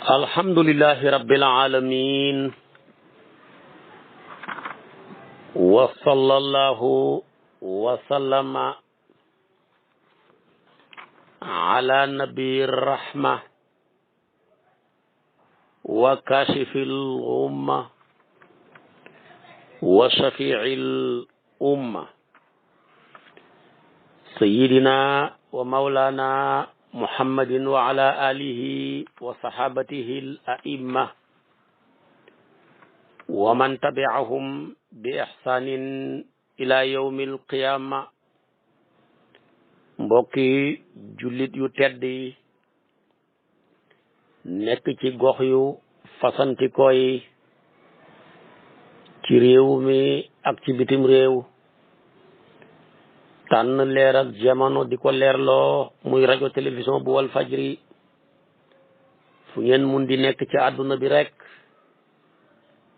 alhamdulillahi rabbil alamin wa sallallahu wa sallama ala nabiyir rahma wa kashifil umma wa shafi'il umma sayyidina wa maulana muhammadin wa ala alihi wa sahabatihi al a'imma wa man tabi'ahum bi ihsanin ila yawmil qiyama. Mbokki jullit yu tedd yi nekk ci gox yu fasantikoo yi ci réew mi ak ci bitim réew, tànn leer ak jamono di ko leerloo muy rajo télévision bu wal fajri, fu ngeen mun di nekk ci àdduna bi rek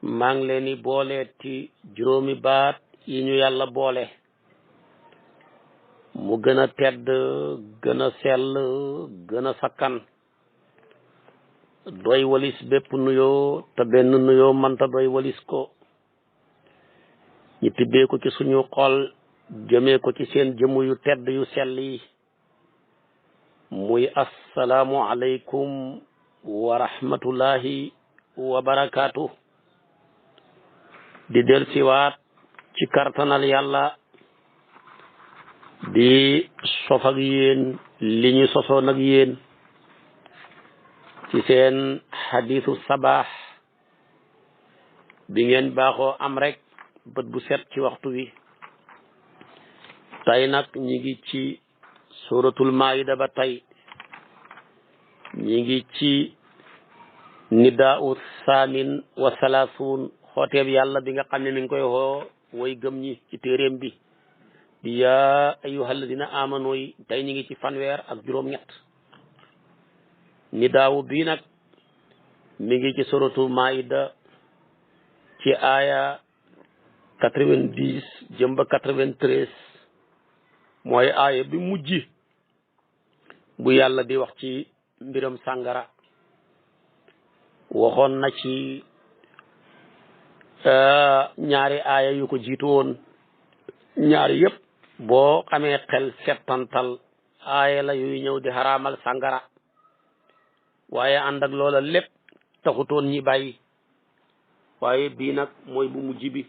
maa ngi leen di boole ci juróomi baat yi ñu yàlla boole mu gën a tedd, gën a sell, gën a sakkan, doy walis bépp nuyoo te benn nuyoo mënta doy walis ko. ñu tibbee ko ci suñu xol jëmee ko ci seen jëmm yu tedd yu sell yi, muy assalaamu aleykum wa rahmatullahi wa barakaatu. di del siwaat ci kartanal yàlla di sof ak yéen li ñu sosoon ak yéen ci seen xadiisu sabaax bi ngeen baaxoo am rek bët bu set ci waxtu wi. tey nag ñi ngi ci suratul maida ba tey ñi ngi ci nidaa'u saamin wa salaasuun, xooteeb yàlla bi nga xam ne mi ngi koy xoo way gëm ñi ci téeréem bi di yaa ayyuhal ladina amanu yi. tey ñi ngi ci fanweer ak juróom-ñett. nidaawu bii nag mi ngi ci suratul maida ci aaya 90 jëm ba 93, mooy aaya bi mujj bu yàlla di wax ci mbiram sàngara. waxoon na ci ñaari aaya yu ko jiitu woon, ñaari yëpp boo xamee xel settantal aaya la yuy ñëw di xaraamal sàngara, waaye ànd ak loola lépp taxutoon ñi bàyyi. waaye bii nag mooy bu mujj bi.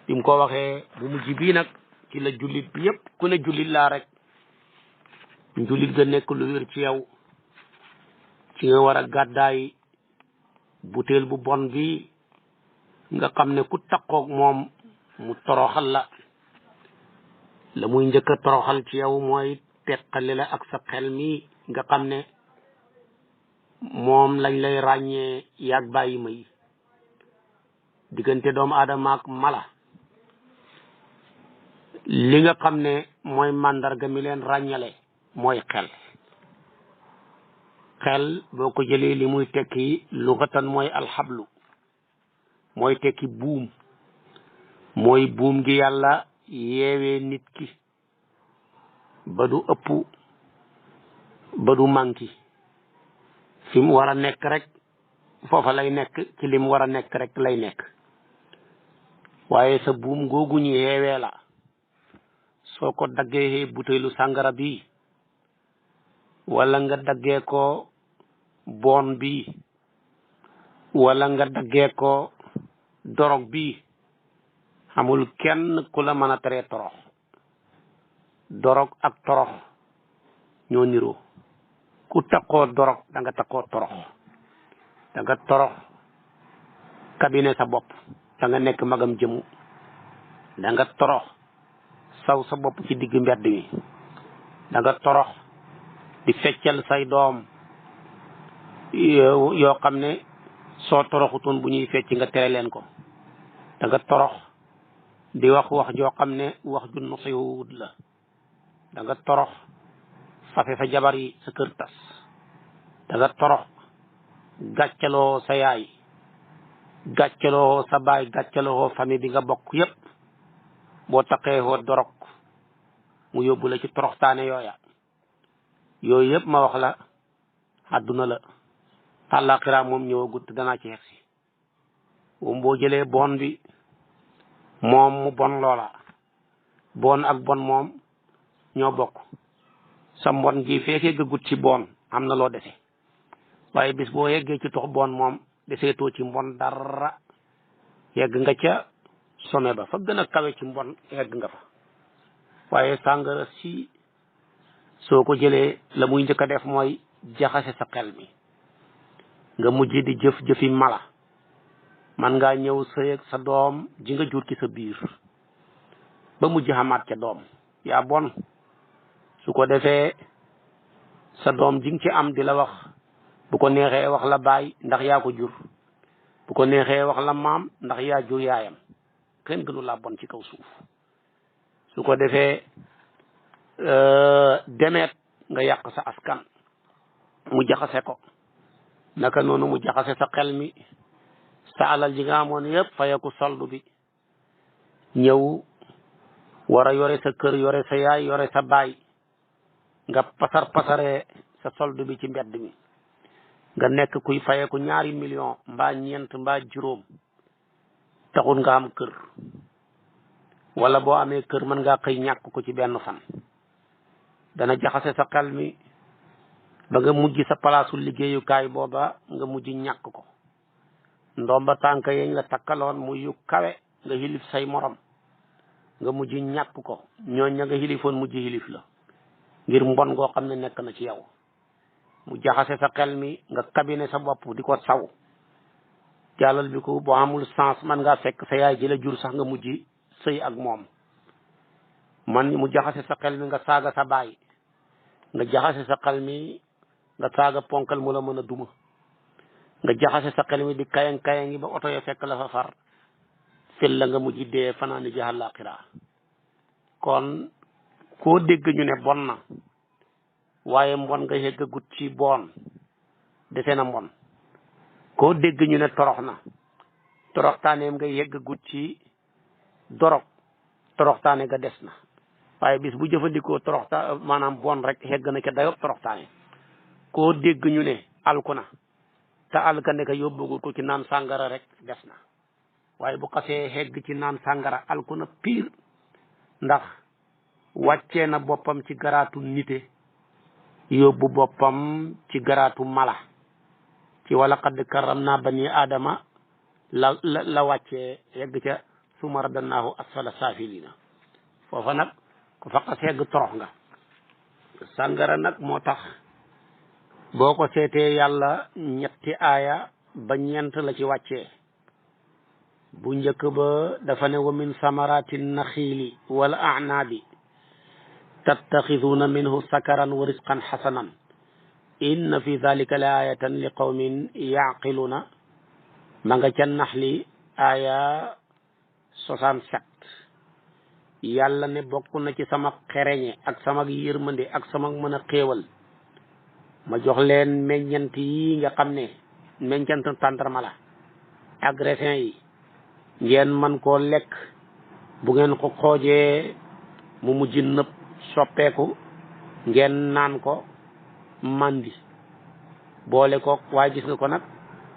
bi mu ko waxee bu mujj bii nag ci la jullit bi yëpp ku ne jullit laa rek, jullit ga nekk lu wér ci yow, ci nga war a gàddaay butéel bu bon bi nga xam ne ku takkoog moom mu toroxal la muy njëkk a toroxal ci yow mooy teqale la ak sa xel mi nga xam ne moom lañ lay ràññee yaag bàyyi ma yi. diggante doomu aadama ak mala, li nga xam ne mooy màndarga mi leen ràññale mooy xel boo ko jëlee li muy tekki luxatan mooy alxablu, mooy tekki buum, mooy buum gi yàlla yeewee nit ki ba du ëpp ba du manki, fi mu war a nekk rek foofa lay nekk, ci li mu war a nekk rek lay nekk. waaye sa buum googu ñu yeewee la soo ko daggee butéelu sàngara bi wala nga daggee ko bon bi wala nga daggee ko dorog bi, xamul kenn ku la mën a teree torox. dorog ak torox ñoo niroo. ku takkoo dorog da nga takkoo torox, da nga torox kabine sa bopp, da nga nekk magam jëmu, da nga torox saw sa bopp ci digg mbedd mi, da nga torox di feccal say doom yoo xam ne soo toroxutoon bu ñuy fecc nga tere leen ko, da nga torox di wax wax joo xam ne wax ju nasiwut la, da nga torox fafe sa jabar yi sa kër tas, da nga torox gàccaloo sa yaay, gàccaloo sa baay, gàccaloo famille bi nga bokk yépp. boo taqee woo dorog mu yóbbu la ci toroxtaane yooya. yooyu yëpp ma wax la àdduna la. àllaaxira moom ñëwagut danaa ci yegsi moom boo jëlee bon bi moom mu bon loola bon ak bon moom ñoo bokk sa mbon gi fekkee gëggut ci bon am na loo dese waaye bis boo yeggee ci tox bon moom deseetoo ci mbon dara yegg nga ca sommet ba fa gën a kawe ci mbon yegg nga fa waaye sàngara si soo ko jëlee la muy njëkk a def mooy jaxase sa xel mi nga mujj di jëfi mala man ngaa ñëw sëy ak sa doom ji nga jur ci sa biir ba mujj xamaat ca doom yaa bon su ko defee sa doom ji nga ci am di la wax bu ko neexee wax la baay ndax yaa ko jur bu ko neexee wax la maam ndax yaa jur yaayam kenn gënu laa bon ci kaw suuf su ko defee demeet nga yàq sa askan mu jaxase ko naka noonu mu jaxase sa xel mi sa alal ji nga amoon yëpp fayeku soldu bi ñëw war a yore sa kër yore sa yaay yore sa baay nga pasaree sa soldu bi ci mbedd mi nga nekk kuy fayeku 2 millions mbaa 4 mbaa 5 taxul nga am kër wala boo amee kër mën ngaa xëy ñàkk ko ci benn fan dana jaxase sa xel mi ba nga mujj sa palaasu liggéeyukaay booba nga mujj ñàkk ko ndomba tànk yeñ la takkaloon muy yu kawe nga xilif say morom nga mujj ñàkk ko ñooñ ña nga xilifoon mujj xilif la ngir mbon goo xam ne nekk na ci yow mu jaxase sa xel mi nga kabine sa bopp di ko saw jàllal bi ko boo amul sens man ngaa fekk sa yaay ji la jur sax nga mujj sëy ak moom man mu jaxase sa xel mi nga saaga sa baay nga jaxase sa xel mi nga saaga ponkal mu la mën a duma nga jaxase sa xel mi di kayang-kayang yi ba oto ya fekk la fa far fil la nga mujj dee fanaani ji àllaaxira kon koo dégg ñu ne bon na waaye mbon nga yeggagut ci bon dese na mbon koo dégg ñu ne torox na toroxtaaneem nga yeggagut ci dorog toroxtaane nga des na waaye bis bu jëfandikoo maanaam bon rek yegg na ca dayob toroxtaane koo dégg ñu ne alku na te alkande ka yóbbugul ko ci naan sàngara rek des na waaye bu xasee hegg ci naan sàngara alku na pire ndax wàccee na boppam ci garaatu nite yóbbu boppam ci garaatu mala ci wala qad karram naa bani aadama la wàccee yegg ca suma radannaahu asfala saafilina foofa nag ku fa xas hegg torox nga sàngara nag moo tax boo ko seetee yàlla 3 aaya ba 4 la ci wàccee bu njëkk ba dafa ne wa min samarati naxiili wal a'naabi tattaxiduuna minhu sakaran wa risqan xasanan inna fi dalika la ayatan li qawmin yaqiluna ma nga ca naxli aaya 67 yàlla ne bokk na ci sama xereñe ak sama yërmande ak sama mën a xéewal ma jox leen meññant yi nga xam ne meññant tàndarma la ak raisin yi ngeen man koo lekk bu ngeen ko xoojee mu mujj nëpp soppeeku ngeen naan ko mandi boole ko waaye gis nga ko nag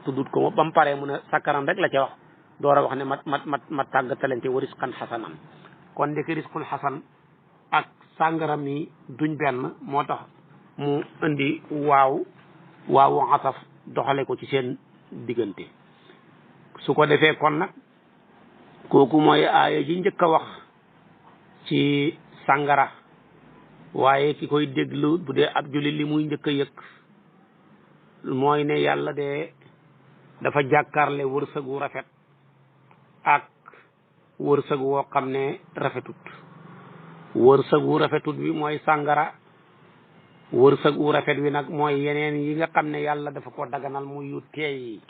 tuddut ko ba mu paree mu ne sakkaran rek la ca wax door a wax ne ma tàggatalante wa risqan xasanan kon ndeke risqul xasan ak sàngara mi duñ benn moo tax mu indi waawu asaf doxale ko ci seen diggante su ko defee kon nag kooku mooy aaya ji njëkk a wax ci sàngara waaye ki koy déglu bu dee ab jullit li muy njëkk a yëg mooy ne yàlla de dafa jàkkaarle wërsëgu rafet ak wërsëg woo xam ne rafetut wërsëgu rafetut bi mooy sàngara wërsëgu rafet wi nag mooy yeneen yi nga xam ne yàlla dafa ko daganal muy yu teey yi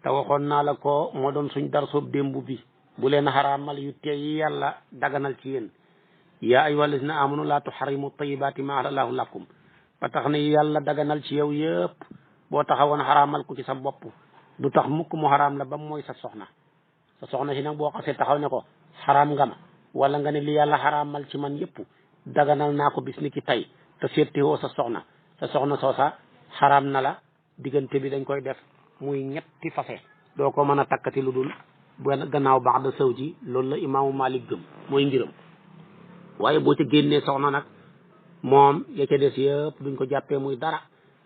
te waxoon naa la ko moo doon suñ dar soob démb bi bu leen xaraamal yu teey yi yàlla daganal ci yéen yaa ayyuha allazina amanu laa tuharrimu tayyibaati ma ahlallahu lakum ba tax ne yàlla daganal ci yow yëpp boo taxawoon xaraamal ko ci sa bopp du tax mukk mu xaraam la ba mooy sa soxna si nag boo xasee taxaw ne ko xaraam nga ma wala nga ne li yàlla xaraamal ci man yëpp daganal naa ko bis ni ki tey te seetewoo sa soxna soosa xaraam na la diggante bi dañ koy def muy ñetti fase doo ko mën a takkati lu dul benn gannaaw baax da sëw ji loolu la imaamu Malik gëm mooy ngiram waaye boo ca génnee soxna nag moom ya ca des yëpp duñ ko jàppee muy dara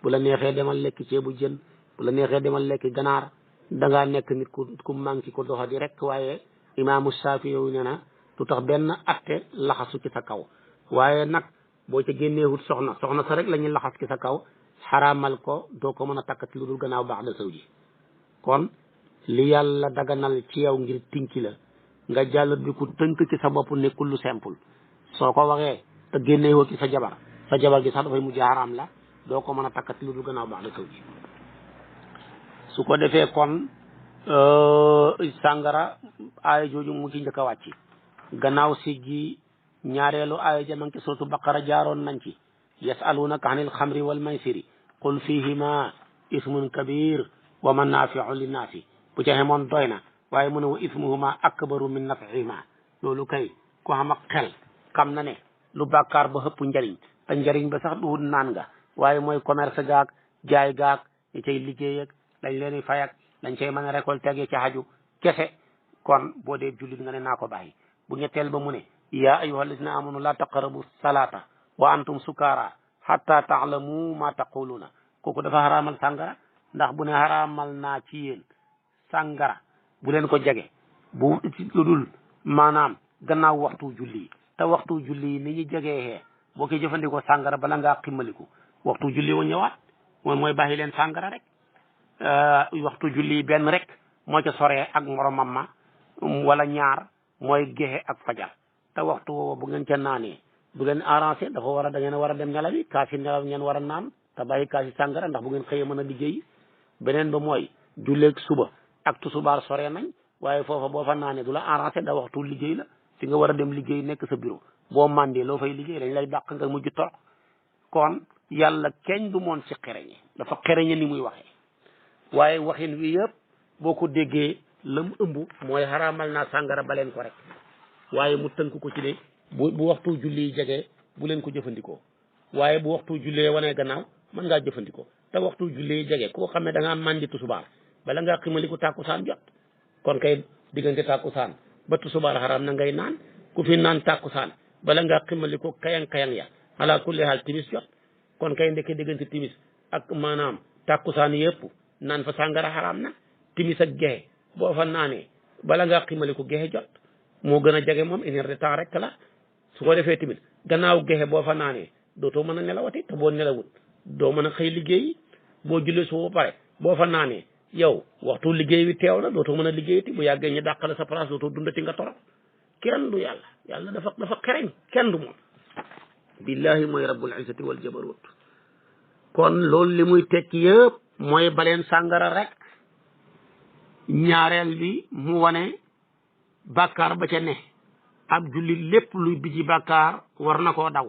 bu la neexee demal lekk ceebu jën bu la neexee demal lekk ganaar dangaa nekk nit ku manqué ko doxa di rek waaye imaamu Saafi yow ne na du tax benn atte laxasu ci sa kaw waaye nag boo ca génneewut soxna sa rek la ñuy laxas ci sa kaw xaraamal ko doo ko mën a takkati lu dul gannaaw baax da sëw ji kon li yàlla daganal ci yow ngir tinki la nga jàll bi ku tënk ci sa bopp nekkul lu simple soo ko waxee te génneewoo ci sa jabar gi sax dafay mujj xaraam la doo ko mën a takkati lu dul gannaaw baax da sëw ji su ko defee kon sàngara aaya jooju mu ci njëkk a wàcc gannaaw si gi ñaareelu aaya jaman ci suratu baqara jaaroon nañ ci yasalunaka anil xamri wal maysiri qul fihima ismun kabir wa manafiu linnaasi bu ca xemoon doy na waaye mu ne wa ismuhuma akbaru min nafihima loolu kay ku xam ak xel xam na ne lu bàkkaar ba xëpp njariñ te njariñ ba sax du naan nga waaye mooy commerce gaag jaay gaag ñi cay liggéey ak lañ leen di fay ak lañ cay mën a récolter ak ca xaju kese kon boo dee jullit nga ne naa ko bàyyi bu ñetteel ba mu ne yaa ayyuha alladina amanu la taqrabu salata wa antum sukara hatta taalamu ma taquluna kooku dafa xaraamal sàngara ndax bu ne xaraamal naa ci yéen sàngara bu leen ko jege bu lu dul maanaam gannaaw waxtu julli te waxtu julli ni ñu jegee boo koy jëfandikoo sàngara bala ngaa ximmaliku waxtu julli wa ñëwaat mooy bàyyi leen sàngara rek waxtu julli benn rek moo ca soree ak moromam ma wala ñaar mooy gexe ak fajar te waxtu woowa bu ngeen ca naanee du leen arrangé dafa war a da ngeen a war a dem nelawi kaasi nelaw ngeen war a naan te bàyyi kaasi sàngara ndax bu ngeen xëyee mën a liggéey beneen ba mooy julleeg suba ak tusubaar sore nañ waaye foofa boo fa naanee du la arrangé da waxtu liggéey la fi nga war a dem liggéey nekk sa bureau boo mandee loo fay liggéey dañ lay dàq nga mujj toog kon yàlla kenn du moon ci xereñe dafa xereñe ni muy waxee waaye waxin wi yëpp boo ko déggee la mu ëmb mooy xaraamal naa sàngara ba leen ko rek waaye mu tënk ko ci de bu waxtu julli jegee bu leen ko jëfandikoo waaye bu waxtu jullee wanee gannaaw mën ngaa jëfandikoo te waxtu julli jege koo xam ne da ngaa màndi tusubaar bala ngaa ximali ko tàkkusaan jot kon kay diggante tàkkusaan ba tusubaar xaraam na ngay naan ku fi naan tàkkusaan bala ngaa ximali ko kayang-kayang ya ala kulli haal timis jot kon kay ndeke diggante timis ak maanaam tàkkusaan yëpp naan fa sàngara xaraam na timis ak gexe boo fa naanee bala ngaa ximali ko gexe jot moo gën a jege moom une heure de temps rek la su ko defee tamit gannaaw gexe boo fa naanee dootoo mën a nelawati te boo nelawut doo mën a xëy liggéey boo jullee su ba pare boo fa naanee yow waxtu liggéey wi teew na dootoo mën a liggéeyati bu yàggee ñu dàqale sa place dootoo dundati nga torop kenn du yàlla dafa xereñ kenn du moom billahi mooy rabbul izzati wal jabarut kon loolu li muy tekki yëpp mooy baleen sàngara rek ñaareel bi mu wane bàkkaar ba ca ne ab jullit lépp luy biji bàkkaar war na koo daw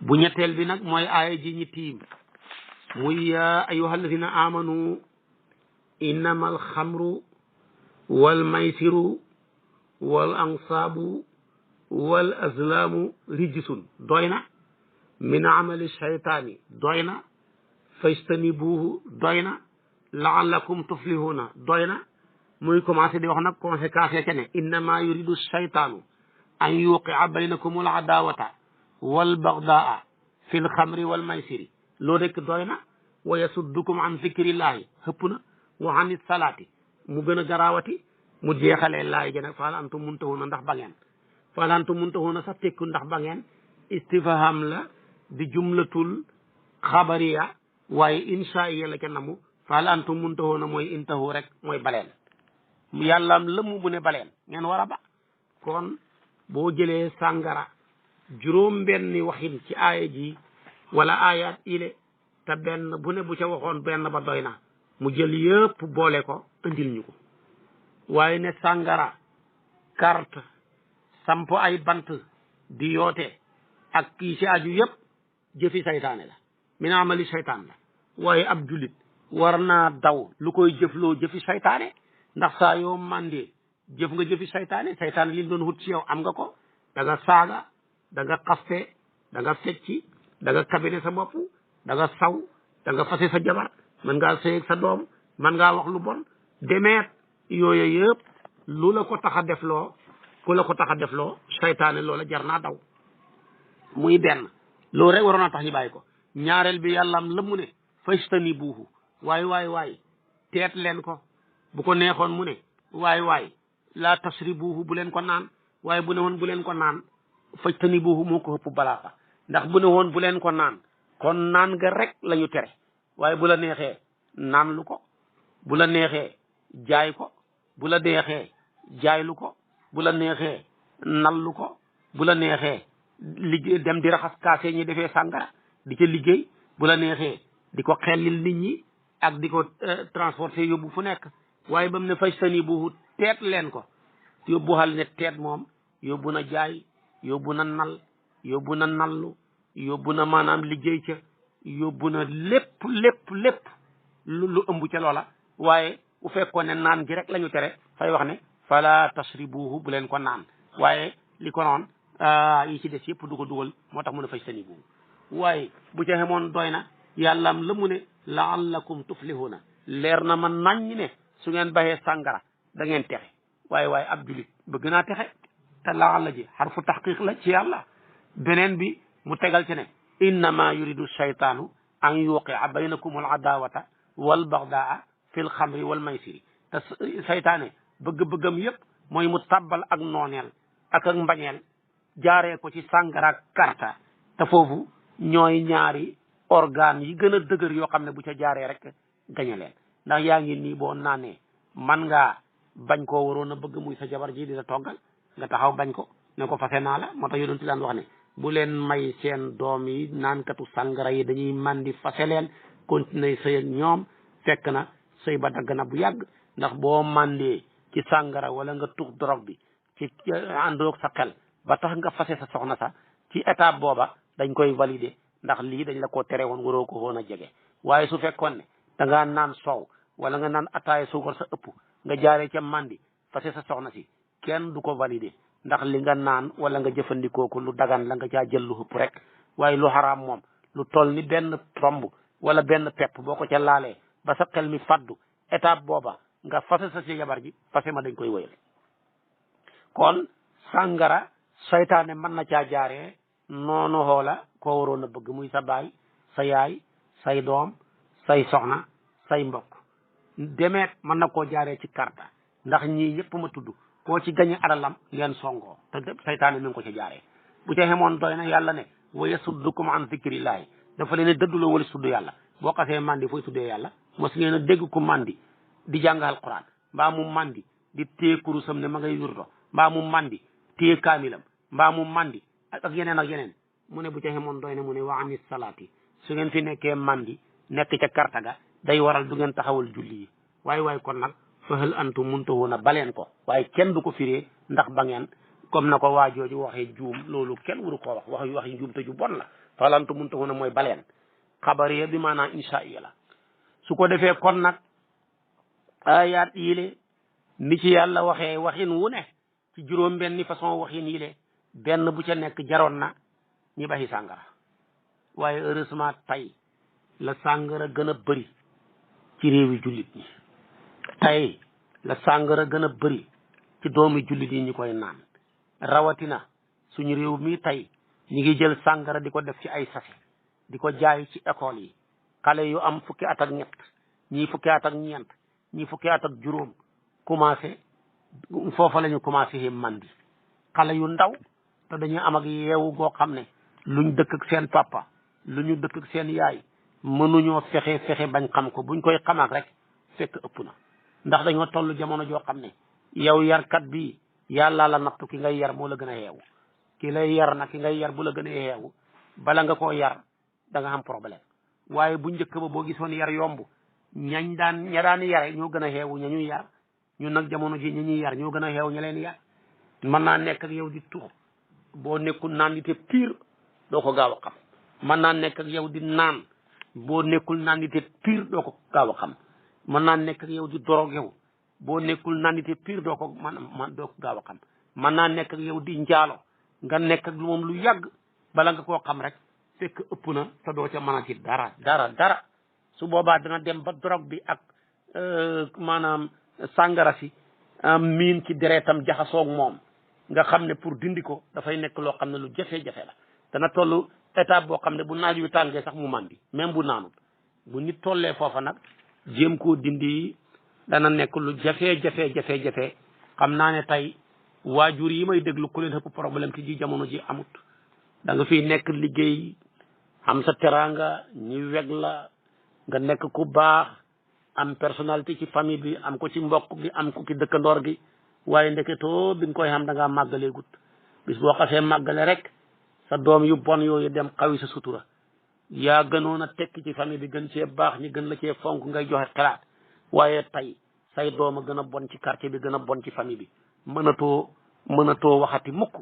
bu ñetteel bi nag mooy aaya ji ñi tiim muy yaa ayyuha alladina amanu innama alxamru wal maysiru wal ansaabu wal azlaamu rijsun doy na min amali shaytaani doy na fajtanibuuhu doy na laallakum tuflihuna doy na muy commencé di wax nag conséquence ya ca ne innama yuridu shaytaanu an yuqia baynakum al adawata wal bagdaa fi l xamri wal maysiri loolu rek doy na wa yasuddukum an zikrillahi xëpp na wa an salaati mu gën a garaawati mu jeexalee laay gi nag faal antum muntahuna ndax ba ngeen faal antum muntahuna sax tekku ndax ba ngeen istifham la di jumlatul xabariya waaye insha la ca namu faal antum muntahuna mooy intahu rek mooy baleen yàllaam lëmm bu ne baleen ngeen war a ba kon boo jëlee sàngara juróom benni waxin ci aaya ji wala ayat ile te benn bu ne bu ca waxoon benn ba doy na mu jël yëpp boole ko andil ñu ko waaye ne sàngara carte samp ay bant di yoote ak kii ci aju yëpp jëfi saytaane la min amali saytaan la waaye ab julit war naa daw lu koy jëfloo jëfi saytaane ndax saa yoo mandee jëf nga jëfi saytaane saytaan li doon wut ci yow am nga ko da nga saaga da nga xaste da nga fecci da nga kabine sa bopp da nga saw da nga fase sa jabar mën ngaa sëy ak sa doom mën ngaa wax lu bon demeet yooyu yëpp lu la ko tax a defloo ku la ko tax a defloo saytaane loola jar naa daw muy benn loolu rek waroon a tax ñu bàyyi ko ñaareel bi yàllaam la mu ne fastani buuhu waay teet leen ko bu ko neexoon mu ne waay laa tasri buuhu bu leen ko naan waaye bu ne woon bu leen ko naan fastani buuhu moo ko ëpp balaa ndax bu ne woon bu leen ko naan kon naan nga rek la ñu tere waaye bu la neexee naan lu ko bu la neexee jaay ko bu la neexee jaaylu ko bu la neexee nallu ko bu la neexee liggéey dem di raxas kaase ñi defee sàngara di ca liggéey bu la neexee di ko xellil nit ñi ak di ko transporter yóbbu fu nekk waaye ba mu ne fay sani bu teet leen ko yóbbu xal ne teet moom yóbbu na jaay yóbbu na nal yóbbu na nallu yóbbu na maanaam liggéey ca yóbbu na lépp lu ëmb ca loola waaye bu fekkoon ne naan gi rek la ñu tere fay wax ne fala tasribuhu bu leen ko naan waaye li ko noon yi ci des yëpp du ko dugal moo tax mu ne fay sani buhu waaye bu ca xemoon doy na yàllaam la mu ne laallakum tuflihuna leer na man naññ ne su ngeen baxee sàngara da ngeen texe waaye ab julit bëgg naa texe te laalla ji xarfu taxqiq la ci yàlla beneen bi mu tegal ci ne innama yuridu shaytaanu an yuqia baynakum al adawata wal bagdaa fi l xamri wal maysiri te saytaane bëgg-bëggam yëpp mooy mu tabbal ak nooneel ak mbañeel jaaree ko ci sàngara ak karta te foofu ñooy ñaari organe yi gën a dëgër yoo xam ne bu ca jaaree rek gañe leen ndax yaa ngi nii boo naanee man ngaa bañ koo waroon a bëgg muy sa jabar ji di la toggal nga taxaw bañ ko ne ko fase naa la moo tax yonent daan wax ne bu leen may seen doom yi naankatu sàngara yi dañuy mandi fase leen continuer sëy ak ñoom fekk na sëy ba dagg na bu yàgg ndax boo mandee ci sàngara wala nga tux drogue bi ci àndoog sa xel ba tax nga fase sa soxna sa ci étape booba dañ koy valider ndax lii dañ la ko tere woon waroo ko woon a jege waaye su fekkoon ne da ngaa naan soow wala nga naan ataaya suukar sa ëpp nga jaaree ca mandi fase sa soxna si kenn du ko valider ndax li nga naan wala nga jëfandikoo ko lu dagan la nga caa jël lu ëpp rek waaye lu xaraam moom lu toll ni benn tomb wala benn pepp boo ko ca laalee ba sa xel mi faddu étape booba nga fase sa si jabar ji fase ma dañ koy wëyal kon sàngara saytaane mën na caa jaaree noonu xoola koo waroon a bëgg muy sa baay sa yaay say doom say soxna say mbokk demeet mën na koo jaaree ci karta ndax ñii yëpp ma tudd koo ci gañe alalam ngeen songoo te saytaane mi ngi ko ci jaaree bu ca xemoon doy na yàlla ne wa yasuddukum an zikrillahi dafa leen dëdduloo wala tudd yàlla boo xasee mandi fooy tuddee yàlla mos ngeen a dégg ku mandi di jàng alquran mbaa mu mandi di téye kurusam ne ma ngay wirdo mbaa mu mandi téye kaamilam mbaa mu mandi ak yeneen mu ne bu ca xemoon doy na mu ne wa anis salaati su ngeen fi nekkee mandi nekk ca karta ga day waral du ngeen taxawal julli yi waaye kon nag fa hal antum muntahuna baleen ko waaye kenn du ko firee ndax ba ngeen comme na ko waa jooju waxee juum loolu kenn waru koo wax juum te ju bon la fa hal antum muntahuna mooy baleen xabariya bi maanaam insha Allah su ko defee kon nag ayaat yile ni ci yàlla waxee waxin wu ne ci juróom benni façon waxin yile benn bu ca nekk jaroon na ñi baxi sàngara waaye heureusement tey la sàngara gën a bëri ci réewi jullit ñi tey la sàngara gën a bëri ci doomi jullit yi ñi koy naan rawatina suñu réew mi tey ñi ngi jël sàngara di ko def ci ay sachet di ko jaay ci école yi xale yu am fukki at ak ñett ñii fukki at ak ñeent ñii fukki at ak juróom commencé foofa la ñu commencé mandi xale yu ndaw te dañuy am ak yeewu goo xam ne luñ dëkk ak seen papa lu ñu dëkk ak seen yaay mënuñoo fexe bañ xam ko buñ koy xamaak rek fekk ëpp na ndax dañoo toll jamono joo xam ne yow yarkat bi yàlla la nattu ki ngay yar moo la gën a yeewu ki lay yar nag ki ngay yar bu la gën a yeewu bala nga koo yar da nga am problème waaye bu njëkk ba boo gisoon yar yomb ña daan yare ñoo gën a xeewu ña ñuy yar ñun nag jamono ji ña ñuy yar ñoo gën a xeewu ña leen yar mën naa nekk ak yow di tux boo nekkul naan di te pire doo ko gaaw a xam mën naa nekk ak yow di naan boo nekkul naan di te pire doo ko gaaw a xam mën naa nekk ak yow di dorog yow boo nekkul naan di te pire doo ko doo ko gaaw a xam mën naa nekk ak yow di njaalo nga nekk ak moom lu yàgg bala nga koo xam rek fekk ëpp na te doo ca mën a ci dara su boobaa dana dem ba drogue bi ak maanaam sàngara si miin ci deretam jaxasoog moom nga xam ne pour dindi ko dafay nekk loo xam ne lu jafe-jafe la dana toll étape boo xam ne bu naaj wi tàngee sax mu màndi même bu naanul bu nit tollee foofa nag jéem koo dindi dana nekk lu jafe-jafe xam naa ne tey waajur yi may déglu ku leen ëpp problème ci ji jamono ji amut da nga fiy nekk liggéey am sa teraanga ñu weg la nga nekk ku baax am personnalité ci famille bi am ko ci mbokk gi am ko ci dëkkandoor gi waaye ndeketoo bi nga koy xam da ngaa màggalee gut bis boo xasee màggale rek sa doom yu bon yooyu dem xawi sa sutura yaa gënoon a tekki ci famille bi gën cee baax ñi gën la cee fonk ngay joxe xalaat waaye tey say doom a gën a bon ci quartier bi gën a bon ci famille bi mënatoo waxati mukk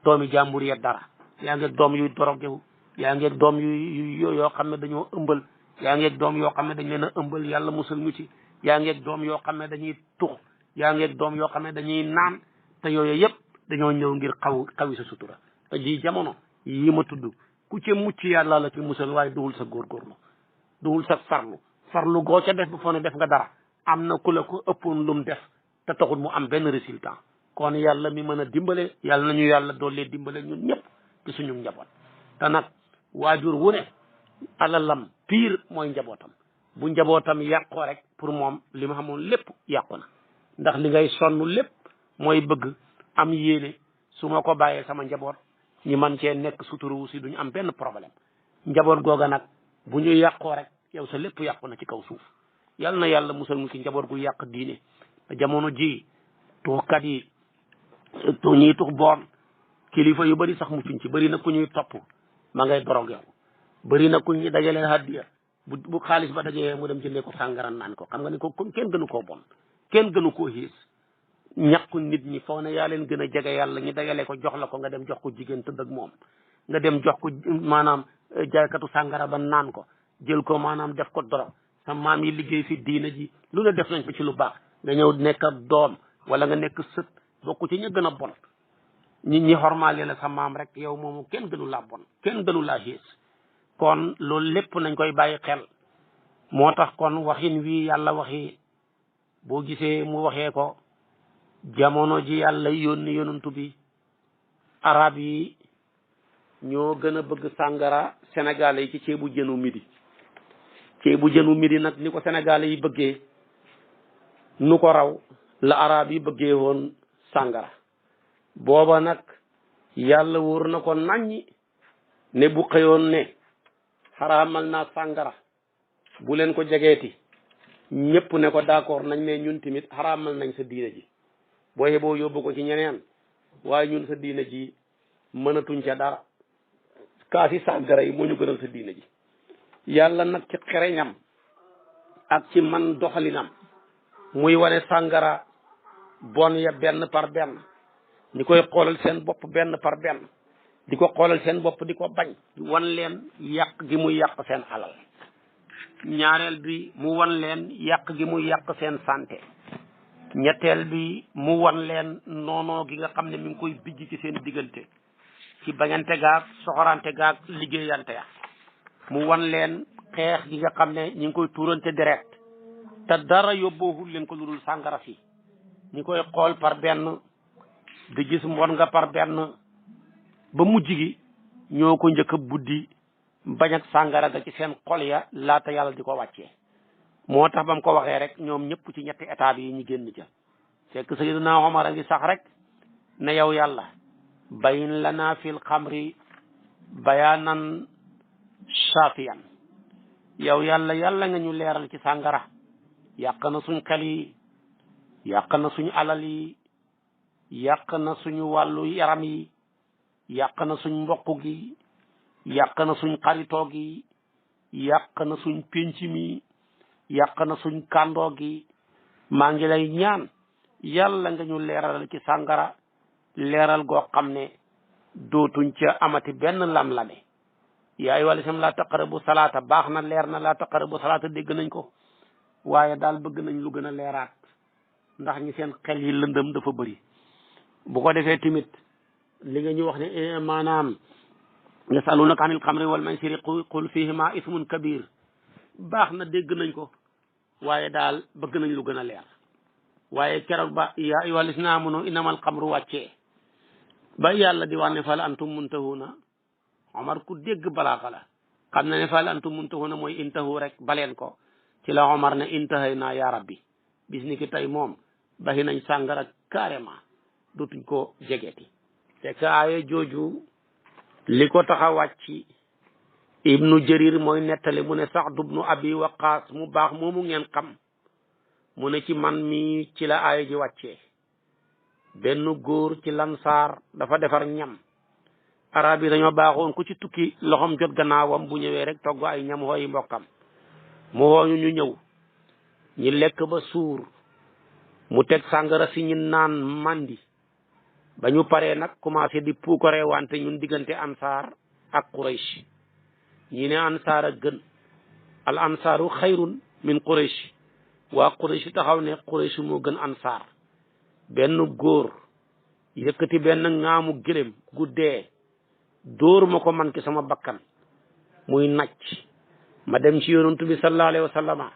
doomi jàmbur ya dara yaa ngeeg doom yuy dorogewu yaa ngeeg doom yu yoo xam ne dañoo ëmbal yaa ngeeg doom yoo xam ne dañ leen a ëmbal yàlla musal ñu ci yaa ngeeg doom yoo xam ne dañuy tux yaa ngeeg doom yoo xam ne dañuy naan te yooyu yëpp dañoo ñëw ngir xawi sa sutura te ji jamono yi ma tudd ku ca mucc yàlla la ci musal waaye duhul sa góorgóorlu duhul sa farlu goo ca def bu foo ne def nga dara am na ku la ko ëppoon lum def te taxul mu am benn résultat kon yàlla mi mën a dimbale yàlla nañu yàlla doole dimbale ñun ñëpp ci suñu njaboot te nag waajur wu ne alalam pire mooy njabootam bu njabootam yàqoo rek pour moom li ma xamoon lépp yàqu na ndax li ngay sonn lépp mooy bëgg am yéene su ma ko bàyyee sama njaboot ñi man cee nekk suturu si duñu am benn problème njaboot googa nag bu ñu yàqoo rek yow sa lépp yàqu na ci kaw suuf yal na yàlla musal mu ci njaboot gu yàq diine te jamono ji tuxkat yi ñiy tux boon kilifa yu bëri sax muccuñ ci bëri na ku ñuy topp ma ngay dorog yow bëri na ku ñuy dajalee hadiya bu xaalis ba dajee mu dem jëndee ko sàngara naan ko xam nga ni ko kenn gënu koo bon kenn gënu koo xiis ñàkku nit ñi foo ne yaa leen gën a jege yàlla ñi dajale ko jox la ko nga dem jox ko jigéen tëdd ak moom nga dem jox ko maanaam jaaykatu sàngara ba naan ko jël ko maanaam def ko dorog sa maam yi liggéey fi diina ji lu ne def nañ ko ci lu baax nga ñëw nekk ak doom wala nga nekk sët bokku ci ña gën a bon nit ñi xormaale la sa maam rek yow moomu kenn gënu laa bon kenn gënu laa xiis kon loolu lépp nañ koy bàyyi xel moo tax kon waxin wi yàlla waxi boo gisee mu waxee ko jamono ji yàlla yónni yonantu bi arab yi ñoo gën a bëgg sàngara sénégalais yi ci ceebu jënu midi nag ni ko sénégalais yi bëggee nu ko raw la arab yi bëggee woon sàngara booba nag yàlla wóor na ko naññi ne bu xëyoon ne xaraamal naa sàngara bu leen ko jegeeti ñëpp ne ko d'accord nañ ne ñun tamit xaraamal nañ sa diina ji boo yeboo yóbbu ko ci ñeneen waaye ñun sa diina ji mënatuñ ca dara kaasi sàngara yi moo ñu gënal sa diina ji yàlla nag ci xereñam ak ci man doxalinam muy wane sàngara bon ya benn par benn ñi koy xoolal seen bopp benn par benn di ko xoolal seen bopp di ko bañ wan leen yàq gi muy yàq seen alal ñaareel bi mu wan leen yàq gi muy yàq seen santé ñetteel bi mu wan leen noonoo gi nga xam ne mi ngi koy bijj ci seen diggante ci bañante gaag soxorante gaag liggéeyante ya mu wan leen xeex gi nga xam ne ñi ngi koy tuurante deret te dara yóbboowul leen ko lu dul sàngara si ñi koy xool par benn di gis mbon nga par benn ba mujj gi ñoo ko njëkk a buddi bañ ak sàngara ga ci seen xol ya laata yàlla di ko wàccee moo tax ba mu ko waxee rek ñoom ñëpp ci ñetti étape yi ñu génn ca fekk Sayyidina Omar a ngi sax rek ne yow yàlla bayin lana fil xamri bayaanan shafiyan yow yàlla nga ñu leeral ci sàngara yàq na suñ xel yi yàq na suñu alal yi yàq na suñu wàllu yaram yi yàq na suñ mbokk gi yàq na suñ xaritoo gi yàq na suñ pénc mi yàq na suñ kàndoo gi maa ngi lay ñaan yàlla nga ñu leeral ci sàngara leeral goo xam ne dootuñ ca amati benn lam-lame yaay wala sam laa taqarabu salaata baax na leer na laa taqarabu salaata dégg nañ ko waaye daal bëgg nañ lu gën a leeraat ndax ñi seen xel yi lëndëm dafa bëri bu ko defee tamit li nga ñu wax ne maanaam yasalunaka anil xamri wal maysiri qul fihima ismun kabir baax na dégg nañ ko waaye daal bëgg nañ lu gën a leer waaye keroog ba yaa ayyuhal lazina amanu innamal xamru wàccee ba yàlla di wax ne fal antum muntahuna Omar ku dégg balaaxa la xam na ne fal antum muntahuna mooy intahu rek baleen ko ci la Omar ne intahay naa yaa rabbi bis ni ki tey moom baxi nañ sàngara carrément dootuñ ko jegeeti te ka aaya jooju li ko tax a wàcc ibnu jarir mooy nettali mu ne Saxd ibnu Abi Waqaas mu baax moomu ngeen xam mu ne ci man mi ci la aaya ji wàccee benn góor ci lansaar dafa defar ñam arab yi dañoo baaxoon ku ci tukki loxom jot gannaawam bu ñëwee rek togg ay ñam hooyi mbokkam mu hooñu ñu ñëw ñi lekk ba suur mu teg sàngara si ñu naan mandi ba ñu paree nag commencé di puukare wante ñun diggante ansaar ak Quraysh ñi ne ansaar a gën al ansaaru xayrun min Quraysh waa Quraysh taxaw ne Quraysh moo gën ansaar benn góor yëkkati benn ŋaamu gëlëm gu dee dóor ma ko man ki sama bakkan muy nacc ma dem ci yonantu bi sallallahu alayhi wa sallama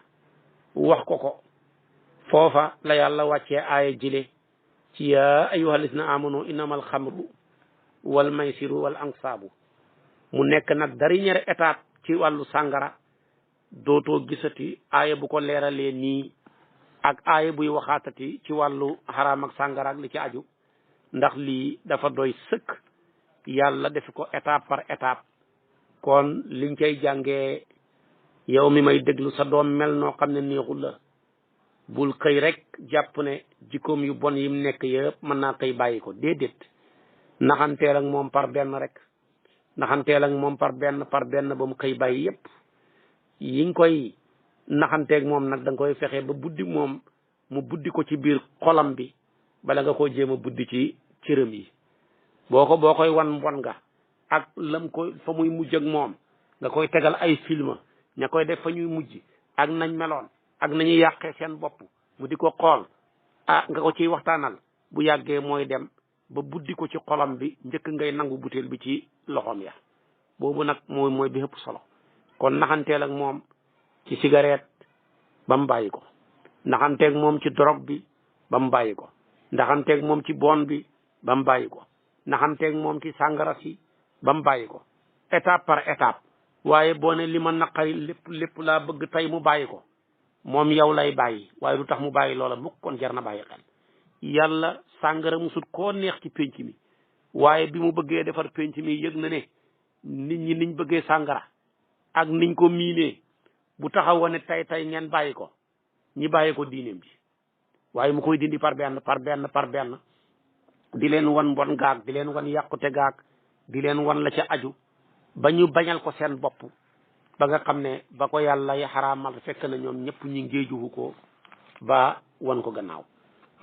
wax ko foofa la yàlla wàccee aaya jile ci yaa ayyuhal lazina amanu innamal xamru wal maysiru wal ansaabu mu nekk nag dernière étape ci wàllu sàngara dootoo gisati aaya bu ko leeralee nii ak aaya buy waxaatati ci wàllu xaraam ak sàngara ak li ci aju ndax lii dafa doy sëkk yàlla def ko étape par étape kon liñ cay jàngee yow mi may déglu sa doom mel noo xam ne neexul la bul xëy rek jàpp ne jikkoom yu bon yim nekk yëpp mën naa xëy bàyyi ko déedéet naxanteel ak moom par benn rek naxanteel ak moom par benn ba mu xëy bàyyi yëpp yi nga koy naxanteeg moom nag da nga koy fexe ba buddi moom mu buddi ko ci biir xolam bi bala nga koo jéem a buddi ci cëram yi boo koy wan mbon nga ak lam ko fa muy mujj ak moom nga koy tegal ay film ña koy def fa ñuy mujj ak nañ meloon ak nañuy yàqee seen bopp mu di ko xool nga ko ciy waxtaanal bu yàggee mooy dem ba buddi ko ci xolam bi njëkk ngay nangu butéel bi ci loxoom ya boobu nag mooy bi ëpp solo kon naxanteel ak moom ci cigarette ba mu bàyyi ko naxanteeg moom ci drogue bi ba mu bàyyi ko naxanteeg moom ci bon bi ba mu bàyyi ko naxanteeg moom ci sàngara si ba mu bàyyi ko étape par étape waaye boo ne li ma naqari lépp laa bëgg tey mu bàyyi ko moom yow lay bàyyi waaye du tax mu bàyyi loola mukk kon jar na bàyyi xel yàlla sàngara musut koo neex ci pénc mi waaye bi mu bëggee defar pénc mi yëg na ne nit ñi niñ bëggee sàngara ak niñ ko miinee bu taxawoon ne tey ngeen bàyyi ko ñi bàyyi ko diineem ji waaye mu koy dindi par benn di leen wan mbon gaag di leen wan yàqute gaag di leen wan la ca aju ba ñu bañal ko seen bopp ba nga xam ne ba ko yàlla ya xaraamal fekk na ñoom ñëpp ñi ngéejuwu ko ba wan ko gannaaw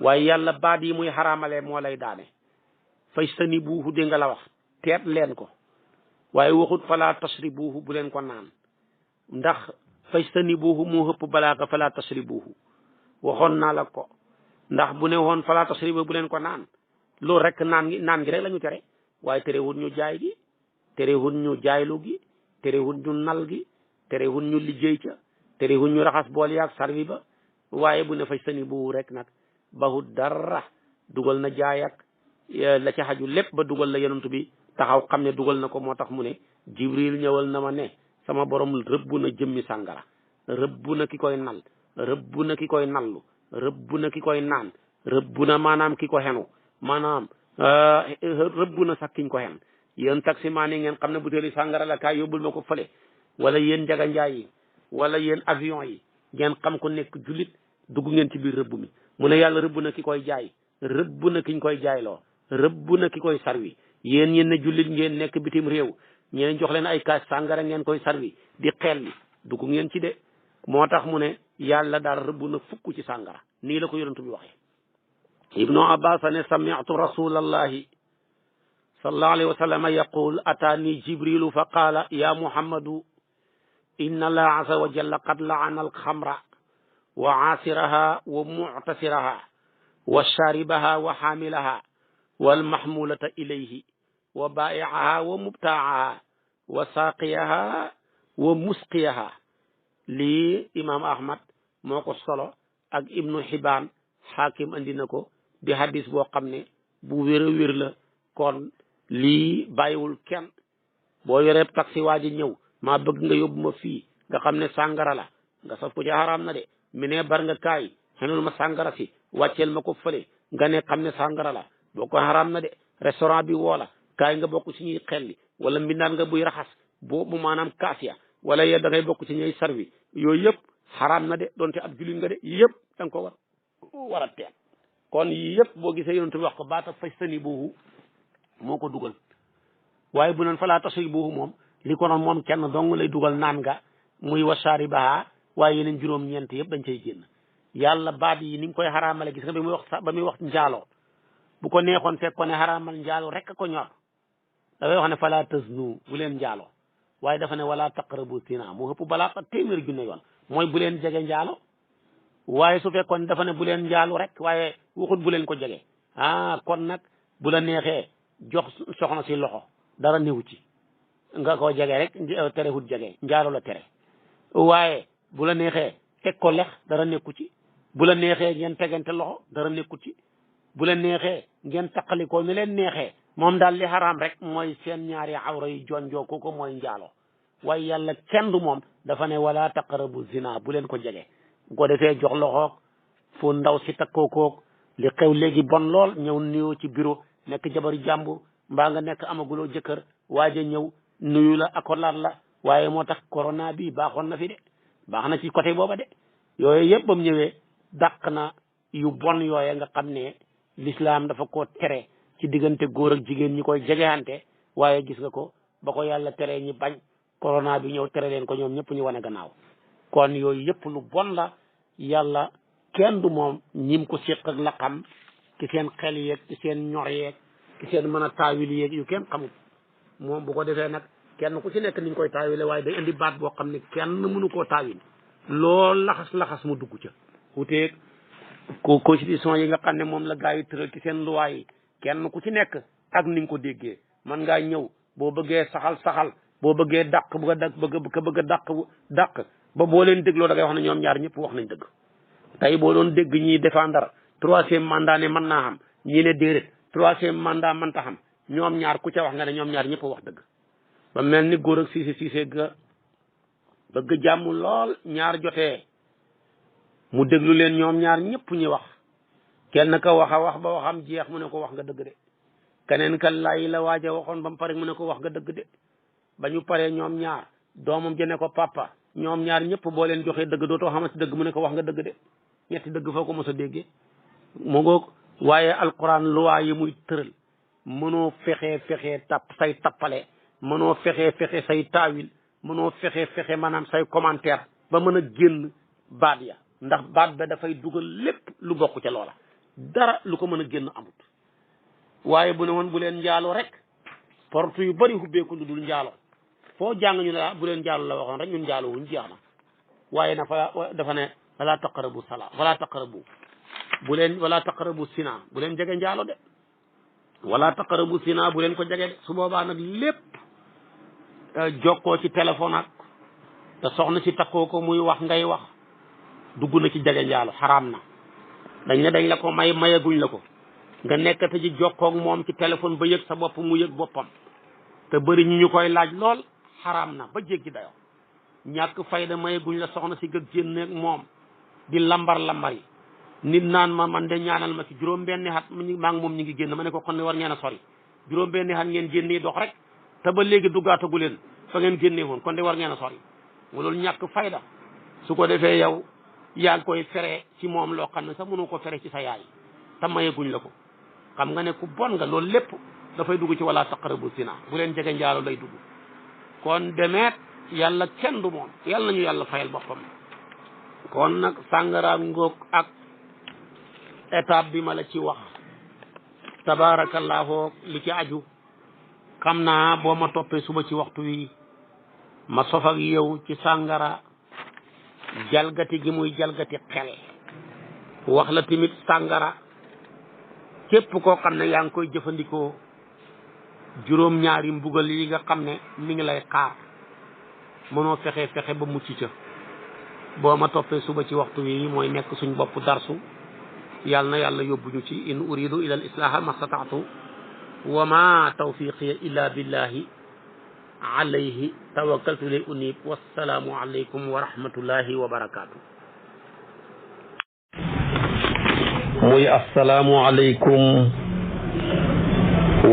waaye yàlla baat yi muy xaraamalee moo lay daane fajtanibuuhu dégg nga la wax teet leen ko waaye waxut falaa tasribuuhu bu leen ko naan ndax fajtanibuuhu moo ëpp balaaga falaa tasribuuhu waxoon naa la ko ndax bu ne woon falaa tasribuuhu bu leen ko naan loolu rek naan gi rek la ñu tere waaye terewul ñu jaay gi terewul ñu jaaylu gi terewul ñu nal gi terewul ñu liggéey ca terewul ñu raxas bool yaag sarwi ba waaye bu ne fajtanibuuhu rek nag bahut dara dugal na jaay ak la ca xaju lépp ba dugal la yonent bi taxaw xam ne dugal na ko moo tax mu ne jibril ñëwal na ma ne sama borom rëbb na jëmmi sàngara rëbb na ki koy nal rëbb na ki koy nallu rëbb na ki koy naan rëbb na maanaam ki ko xenu maanaam rëbb na sax kiñ ko xen yéen taximaan yi ngeen xam ne butéeli sàngara la kaay yóbbul ma ko fële wala yéen njaga njaay yi wala yéen avion yi ngeen xam ko nekk jullit dugg ngeen ci biir rëbb mi mu ne yàlla rëbb na ki koy jaay rëbb na kiñ koy jaayloo rëbb na ki koy sarwi yéen ñeen ne jullit ngeen nekk bitim réew ñeen jox leen ay kaas sàngara ngeen koy sarwi di xelli dugg ngeen ci de moo tax mu ne yàlla daal rëbb na fukk ci sàngara nii la ko yonent bi waxee ibnu abbas ne sami'tu rasulallahi sallallahu alayhi wa sallam yaqul ataani jibrilu fa qaala ya muhammadu inna allaha azza wa jalla qad la'ana alxamra wa aasiraha wa mu'tasiraha wa sharibaha wa xaamilaha walmahmulata ilayhi wa baa'i'aha wa mubtaaha wa saaqiyaha wa musqiyaha lii imam ahmad moo ko solo ak ibnu xibaan xaakim andi na ko di hadis boo xam ne bu wér a wér la kon lii bàyyiwul kenn boo yoree taxi waa ji ñëw maa bëgg nga yóbbu ma fii nga xam ne sàngara la nga saf ko ci xaraam na de mi ne bar nga kaay xenul ma sàngara si wàcceel ma ko fële nga ne xam ne sàngara la boo ko xaraam na de restaurant bi woo la kaay nga bokk ci ñuy xelli wala mbindaan nga buy raxas boobu maanaam kaas ya wala yow da ngay bokk ci ñuy servi yooyu yëpp xaraam na de donte ab jullit nga de yëpp da nga ko war a teel kon yii yëpp boo gisee yonent bi wax ko baata fajtani boobu moo ko dugal waaye bu neen falaa tasri boobu moom li ko noon moom kenn dong lay dugal naan nga muy wasaari baa waaye yeneen juróom-ñeent yëpp dañ cay génn yàlla baat yi ni nga koy xaraamale gis nga ba muy wax njaaloo bu ko neexoon fekk ko ne xaraamal njaaloo rek ko ñor dafay wax ne falaa taznu bu leen njaaloo waaye dafa ne wala taqrabu zina mu ëpp balaa ko téeméer junne yoon mooy bu leen jege njaalo waaye su fekkoon dafa ne bu leen njaalu rek waaye waxut bu leen ko jege kon nag bu la neexee jox soxna si loxo dara néew ci nga ko jege rek terewut jege njaalo la tere waaye bu la neexee teg ko lex dara nekku ci bu la neexee ngeen tegante loxo dara nekku ci bu la neexee ngeen taqalikoo ni leen neexee moom daal li xaraam rek mooy seen ñaari awra yi jonjoo ko mooy njaalo waaye yàlla kenn du moom dafa ne wala taqrabu zina bu leen ko jege bu ko defee jox loxoog fu ndaw si takkookoog li xew léegi bon lool ñëw nuyoo ci bureau nekk jabaru jàmbur mbaa nga nekk amaguloo jëkkër waaja ñëw nuyu la akolaat la waaye moo tax corona bi baaxoon na fi de baax na ci côté booba de yooyu yëpp ba mu ñëwee dàq na yu bon yooye nga xam ne l'islam dafa ko tere ci diggante góor ak jigéen ñi koy jegeyante waaye gis nga ko ba ko yàlla teree ñi bañ corona bi ñëw tere leen ko ñoom ñëpp ñu wane gannaaw kon yooyu yëpp lu bon la yàlla kenn du moom ñim ko séq ak la xam ci seen xel yeeg ci seen ñor yeeg ci seen mën a taawil yeeg yu kenn xamul moom bu ko defee nag kenn ku ci nekk ni ñu koy taawile waaye day indi baat boo xam ne kenn mënu koo taawil lool laxas mu dugg ca wuteeg constitution yi nga xam ne moom la gaa yi tëral ci seen loi yi kenn ku ci nekk ak ni nga ko déggee man ngaa ñëw boo bëggee saxal boo bëggee dàq bëgg a dàq ba boo leen dégloo da ngay wax ne ñoom ñaar ñëpp wax nañ dëgg tey boo doon dégg ñiy défendre troisième mandat ne mën naa xam ñii ne déedéet troisième mandat mën ta xam ñoom ñaar ku ca wax nga ne ñoom ñaar ñëpp wax dëgg ba mel ni góor ak siise ga bëgg jàmm lool ñaar jotee mu déglu leen ñoom ñaar ñëpp ñi wax kenn ka wax a wax ba waxam jeex mu ne ko wax nga dëgg de keneen ka lay la waaja waxoon ba mu pare mu ne ko wax nga dëgg de ba ñu paree ñoom ñaar doomam jëne ko papa ñoom ñaar ñëpp boo leen joxee dëgg dootoo xamante dëgg mu ne ko wax nga dëgg de ñetti dëgg foo ko mos a déggee mu ngoog waaye alquran luwaa yi muy tëral mënoo fexe say tappale mënoo fexe say taawil mënoo fexe maanaam say commentaire ba mën a génn baat ya ndax baat ba dafay dugal lépp lu bokk ca loola dara lu ko mën a génn amut waaye bu ne woon bu leen njaaloo rek porte yu bari hubbeeku lu dul njaaloo foo jàng ñu ne bu leen njaaloo la waxoon rek ñun njaaloo wuñ jeex na waaye na fa dafa ne wala taqrabu sala wala taqrabu wala taqrabu sina bu leen jege njaalo de wala taqrabu sina bu leen ko jege de su boobaa nag lépp jokkoo ci téléphone ak te soxna si takkoo ko muy wax ngay wax dugg na ci jege njaalo xaraam na dañ ne dañ la ko mayaguñ la ko nga nekk te ci jokkoog moom ci téléphone ba yëg sa bopp mu yëg boppam te bëri ñu koy laaj lool xaraam na ba jéggi dayoo ñàkk fayda mayaguñ la soxna si gëg génneeg moom di lambar yi nit naan ma man de ñaanal ma ci juróom-benni at maa ngi moom ñu ngi génn ma ne ko kon ne war ngeen a sori juróom-benni at ngeen génnee dox rek te ba léegi duggaatagu leen fa ngeen génnee woon kon de war ngeen a sori mu loolu ñàkk fayda su ko defee yow yaa ngi koy fere ci moom loo xam ne sax mënu ko fere ci sa yaay te mayeguñ la ko xam nga ne ku bon nga loolu lépp dafay dugg ci wala taqrabu zina bu leen jege njaalo lay dugg kon demeet yàlla kenn du moom yàlla nañu yàlla fayal boppam kon nag sàngara ngoog ak étape bi ma la ci wax tabarakallahu li ci aju xam naa boo ma toppee suba ci waxtu wi ma sof ak yow ci sàngara jalgati gi muy jalgati xel wax la tamit sàngara képp koo xam ne yaa ngi koy jëfandikoo juróom-ñaari mbugal yi nga xam ne mi ngi lay xaar mënoo fexe ba mucc ca boo ma toppee suba ci waxtu wi mooy nekk suñ bopp darsu yàlla na yàlla yóbbuñu ci in uridu ila al islaha mastataatu wa ma tawfiqiya illa billahi alayhi tawakkaltu lay unib wassalaamu alaykum wa rahmatullahi wa barakaatu. muy assalaamu alaykum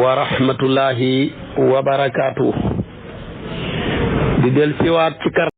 wa rahmatullahi wa barakaatu. di del siwaat ci kar